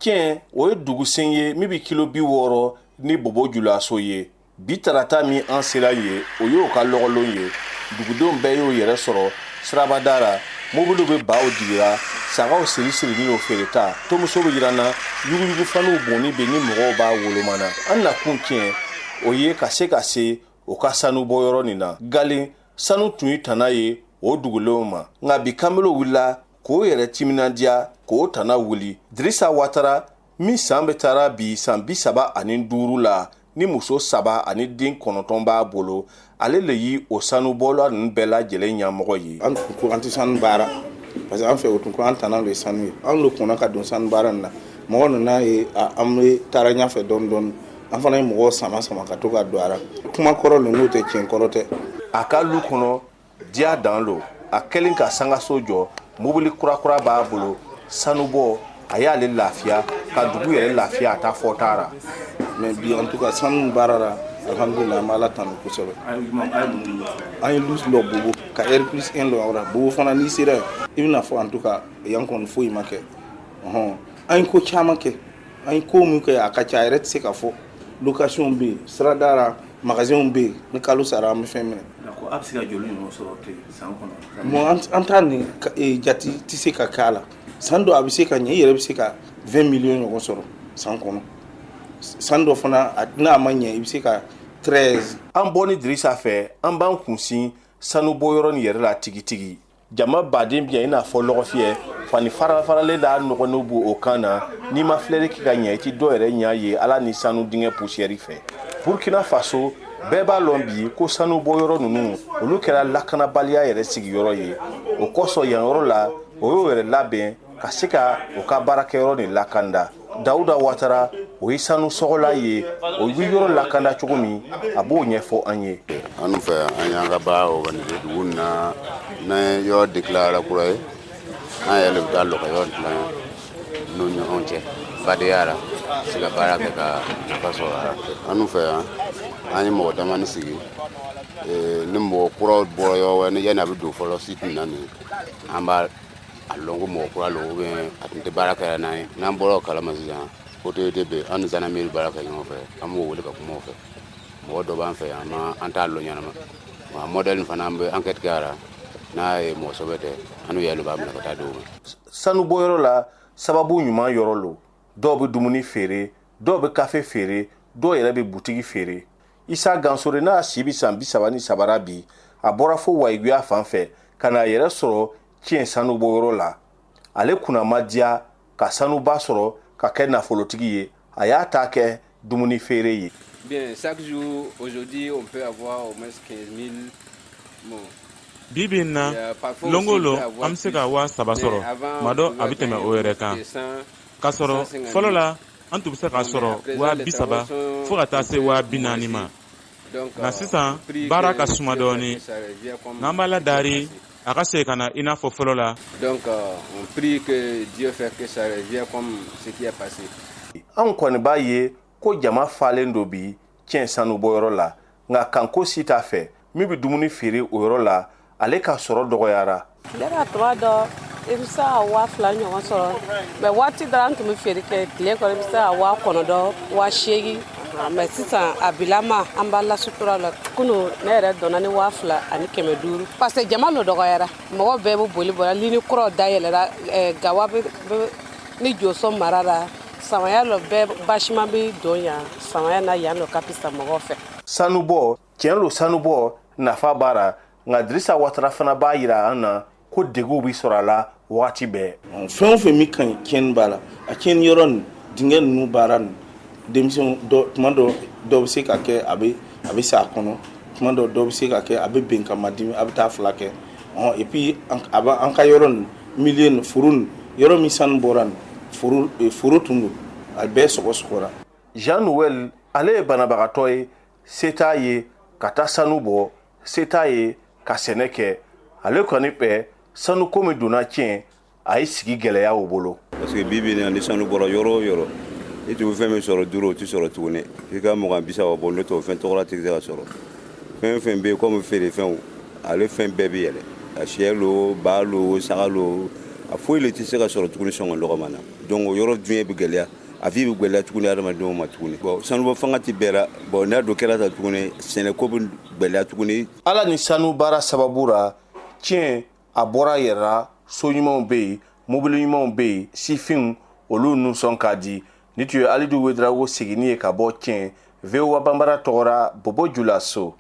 Tiɲɛ, o ye dugusen ye min bɛ kilo 60 ni Bobo Julaso ye. Bi tarata min an sera ye, o y'o ka lɔgɔlon ye. Dugudenw bɛɛ y'o yɛrɛ sɔrɔ sirabada la. Mobiliw bɛ baw jigira, sagaw siri sirinin o feereta tomuso bɛ yiranna, yuguyugufaniw bonni bɛ ni mɔgɔw b'a wolomana. An nakun tiɲɛ, o ye ka se ka se o ka sanu bɔyɔrɔ nin na. Galen sanu tun ye tana ye o dugulenw ma, nka bi kanbelew wulila k'o yɛrɛ timinandiya k'o tana wuli. Dirisa Watara min san bɛ taara bi san 35 la, ni muso saba ani den 9 b'a bolo, ale le yi o sanubɔla ninnu bɛɛ lajɛlen ɲɛmɔgɔ ye. An tun ko an tɛ sanu baara, parce que an fɛ, o tun ko an tana de ye sanu ye. An de kɔnna ka don sanu baara nin na. Mɔgɔ nana ye, an bɛ taara ɲɛfɛ dɔɔni dɔɔni. An fana ye mɔgɔw sama sama ka to ka don a la. Kuma kɔrɔ lo, n'o tɛ, tiɲɛ kɔrɔ tɛ. A ka lu kɔnɔ diya dan lo. A kɛlen ka sangaso jɔ, mobili kurakura b'a bolo. Sanubɔ a y'ale lafiya ka dugu yɛrɛ lafiya, a ta fɔ taara. Mais bi, en tout cas, sanu baara la, alhamdulilah, an bɛ Ala tanu kosɛbɛ. An ye lu lɔ Bobo ka R plus 1 lɔ la Bobo fana. N'i sera yen, i bɛna fɔ en tout cas yan kɔni foyi ma kɛ. Ɔhɔn, an ye ko caman kɛ. An ye ko min kɛ, a ka ca, a yɛrɛ tɛ se ka fɔ. Location bɛ yen, sirada la magasin bɛ yen. Ni kalo sara, an bɛ fɛn minɛ. A bɛ se ka joli ɲɔgɔn sɔrɔ ten san kɔnɔ? Bon, an t'a nin jate tɛ se ka k'a la. San dɔ a bɛ se ka ɲɛ, i yɛrɛ bɛ se ka 20 millions ɲɔgɔn sɔrɔ san kɔnɔ. San dɔ fana, n'a ma ɲɛ, i bɛ se ka 13. An bɔ ni Dirisa fɛ, an b'an kunsin sanubɔyɔrɔ nin yɛrɛ la tigitigi. Jama baden bi yan i n'a fɔ lɔgɔfiyɛ fani fara faralen n'a nɔgɔninw b'o o kan na. N'i ma filɛli kɛ ka ɲɛ, i ti dɔ yɛrɛ ɲɛ ye Ala ni sanu dingɛ poussière fɛ. Burkina Faso, bɛɛ b'a lɔn bi ko sanubɔyɔrɔ ninnu, olu kɛra lakanabaliya yɛrɛ sigiyɔrɔ ye. O kosɔn, yan yɔrɔ la, o y'o yɛrɛ labɛn ka se ka o ka baarakɛyɔrɔ nin lakanda. Dawuda Watara, o ye sanu sɔgɔla ye. O bɛ yɔrɔ lakanda cogo min, a b'o ɲɛfɔ an ye. An fɛ, an y'an ka baara organiser dugu nin na. N'an ye yɔrɔ déclarer kura ye, an yɛrɛ de bɛ taa lɔ ka yɔrɔ dilan n'u ɲɔgɔn cɛ fadenya la, se ka baara kɛ ka nafa sɔrɔ a la. An fɛ yan, an ye mɔgɔ damani sigi. Ni mɔgɔ kuraw bɔra yɔrɔ wɛrɛ, ni yanni a bɛ don fɔlɔ site na nin, an b'a a lɔn ko mɔgɔ kura don ou bien a tun tɛ baara kɛra n'an ye. N'an bɔra o kalama sisan, autorité bɛ yen, an ni gendarmerie baara kɛ ɲɔgɔn fɛ, an b'o wele ka kuma o fɛ. Mɔgɔ dɔ b'an fɛ yan, an t'a lɔn ɲɛnama wa modèle fana, an bɛ enquête kɛ a la. N'a ye mɔgɔ sɛbɛ tɛ, an n'u yɛrɛ b'a minɛ ka taa di o ma. Sanubɔyɔrɔ la, sababu ɲuman yɔrɔ lo. Dɔw bɛ dumuni feere, dɔw bɛ kafe feere, dɔw yɛrɛ bɛ butigi feere. Isa Gansore, n'a si bɛ san 33 ra bi, a bɔra fo Wayiguya fan fɛ ka n'a yɛrɛ sɔrɔ tiɲɛ sanubɔyɔrɔ la. Ale kunna ma diya ka sanuba sɔrɔ ka kɛ nafolotigi ye, a y'a ta kɛ dumuni feere ye. Bien, chaque jour, aujourd'hui, on peut avoir au moins 15 000. Bon. Bi bi in na, lon o lon, an bɛ se ka 3000 sɔrɔ. Tuma dɔ, a bɛ tɛmɛ o yɛrɛ kan. K'a sɔrɔ fɔlɔ la, an tun bɛ se k'a sɔrɔ 30 000 fo ka taa se 40 000 ma. Nka sisan, baara ka suma dɔɔni. N'an b'a la dari a ka segin ka na i n'a fɔ fɔlɔ la. Donc, on prie que Dieu fait que ça revienne comme ce qui est passé. Anw kɔni b'a ye ko jama falen don bi tiɲɛ sanubɔyɔrɔ la, nka kanko si t'a fɛ. Min bɛ dumuni feere o yɔrɔ la, ale ka sɔrɔ dɔgɔyara. Ne ka tuma dɔ, i bɛ se ka 2000 ɲɔgɔn sɔrɔ, mais waati dɔ an tun bɛ feere kɛ tile kɔnɔ, i bɛ se ka 9,000, 8,000. Mais sisan a bilama, an b'a la sutura la. Kunu, ne yɛrɛ dɔnna ni 2500, parce que jama lo dɔgɔyara. Mɔgɔ bɛɛ bɛ boli bɔra lini kuraw dayɛlɛra. Gawa bɛ ni Josɔn mara la, samaya lɔ bɛɛ basiman bɛ don yan samaya na yan lɔ ka fisa mɔgɔw fɛ. Sanubɔ tiɲɛ lo, sanubɔ nafa b'a la, nka Dirisa Watara fana b'a yira an na ko deguw bɛ sɔrɔ a la wagati bɛɛ. Fɛn o fɛn min ka ɲi, tiɲɛni b'a la. A tiɲɛni yɔrɔ nin, dingɛ ninnu baara nin, denmisɛnw dɔ, tuma dɔ, dɔ bɛ se ka kɛ a bɛ sa a kɔnɔ. Tuma dɔ, dɔ bɛ se ka kɛ a bɛ ben ka ma dimi, a bɛ taa fila kɛ. Et puis a b'an ka yɔrɔ nin milieu nin, foro nin, yɔrɔ min sanu bɔra nin, foro, foro tun don, a bɛɛ sɔgɔ sɔgɔra. Jean Noël, ale ye banabagatɔ ye. Se t'a ye ka taa sanu bɔ, se t'a ye ka sɛnɛ kɛ. Ale kɔni fɛ, sanuko min donna tiɲɛ, a ye sigi gɛlɛya o bolo. Parce que bi bi in na, ni sanu bɔra yɔrɔ o yɔrɔ, i tun bɛ fɛn min sɔrɔ duuru, o tɛ sɔrɔ tuguni. I ka 20, 30 bɔ, n'o tɛ, o fɛn tɔgɔla tɛ se ka sɔrɔ. Fɛn fɛn bɛ yen komi feerefɛnw, ale fɛn bɛɛ bɛ yɛlɛ. A sɛ lo, ba lo, saga lo, A foyi le tɛ se ka sɔrɔ tuguni sɔngɔ lɔgɔma na. Donc o yɔrɔ duɲɛ bɛ gɛlɛya, a vie bɛ gɛlɛya tuguni adamadenw ma tuguni. Bon, sanubɔ fanga tɛ bɛɛ la. Bon, n'a don kɛra ta tuguni, sɛnɛko bɛ gɛlɛya tuguni. Ala ni sanu baara sababu ra, tiɲɛ a bɔra yɛrɛ la. So ɲumanw bɛ yen, mobili ɲumanw bɛ yen, sifinw olu nusɔn ka di. Ni tun ye Alidu Wedrago seginni ye ka bɔ tiɲɛ, VOA Banbara tɔgɔra, Bobo Julaso.